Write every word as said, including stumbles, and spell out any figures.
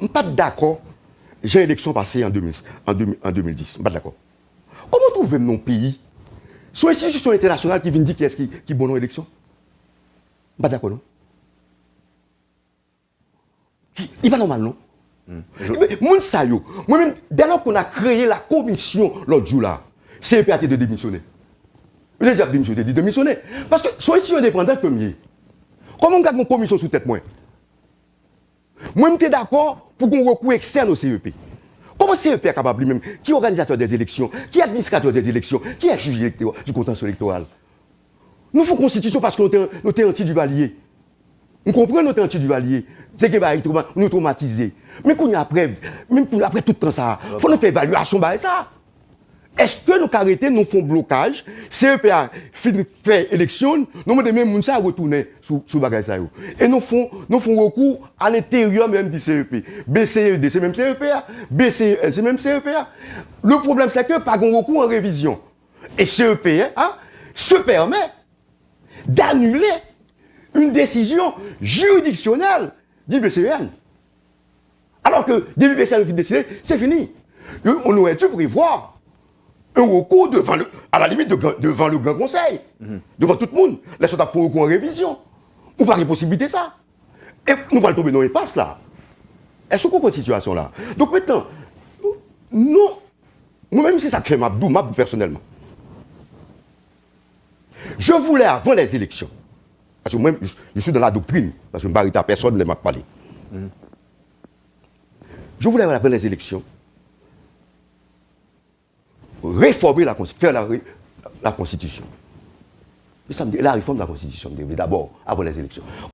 M pa t dakò jan eleksyon pase an de mil, an de mil, an de mil dis. M pa t dakò. Kòman w twouve m nan yon peyi, se yon enstitisyon entènasyonal ki vin di kiyès ki, ki bon nan eleksyon? M pa t dakò, non. Li pa nòmal, non. Ebyen, moun sa yo, mwen menm, dayè, kon a kreye la komisyon lòt jou la, C E P a te dwe demisyone. Yo te di ap demisyone, yo te demisyone. Paske se yon enstitisyon endepandan ke m ye. Kòman m ka gen yon komisyon sou tèt mwen? Mwen, m te dakò pou gen yon rekou ekstèn o C E P. Kòman C E P a kapab li menm, ki òganizatè dè eleksyon, ki administratè dè eleksyon, ki jij elektoral, di kontansye elektoral? Nou fè yon konstitisyon paske nou te, nou te anti Duvalier. M konprann nou te anti Duvalier. Te gen bagay ki twoma-, nou twomatize. Men kounye a, apre, men kounye a, apre tout tan sa a, fò nou fè evalyasyon bagay sa a. Èske nou ka rete, nou fè yon blokaj, C E P a fin fè eleksyon, nou mande men moun sa a retounen sou, sou bagay sa yo. E nou fè, nou fè yon rekou alenteryè menm di C E P. B C E D, se menm C E P a. B C E L, se menm C E P a. Le problème, c'est que pa gen rekou an revizyon. Et C E P a se permet d'annuler une décision juridictionnelle du B C E L. Alors que depuis B C E L fin deside, c'est fini. On aurait dû prévoir un recours devant le, à la limite de, devant le Grand Conseil, devant tout le monde. Lè sa w t ap fè yon rekou an revizyon. Ou pa gen posiblite sa. E nou pral tonbe nan enpas la. Èske w konprann sitiyasyon la? Donk, mentnan, non, mwen menm, se sa k fè m ap di w, m ap di w pèsonèlman. Je voulais, avant les élections, parce que moi, je, je suis dans la doctrine, parce que je ne m'arrête à personne, lè m ap pale. Je voulais, avant les élections, réformer la Consti-, faire la, ré-, la Constitution. C'est ça, la réforme de la Constitution, d'abord, avant les élections.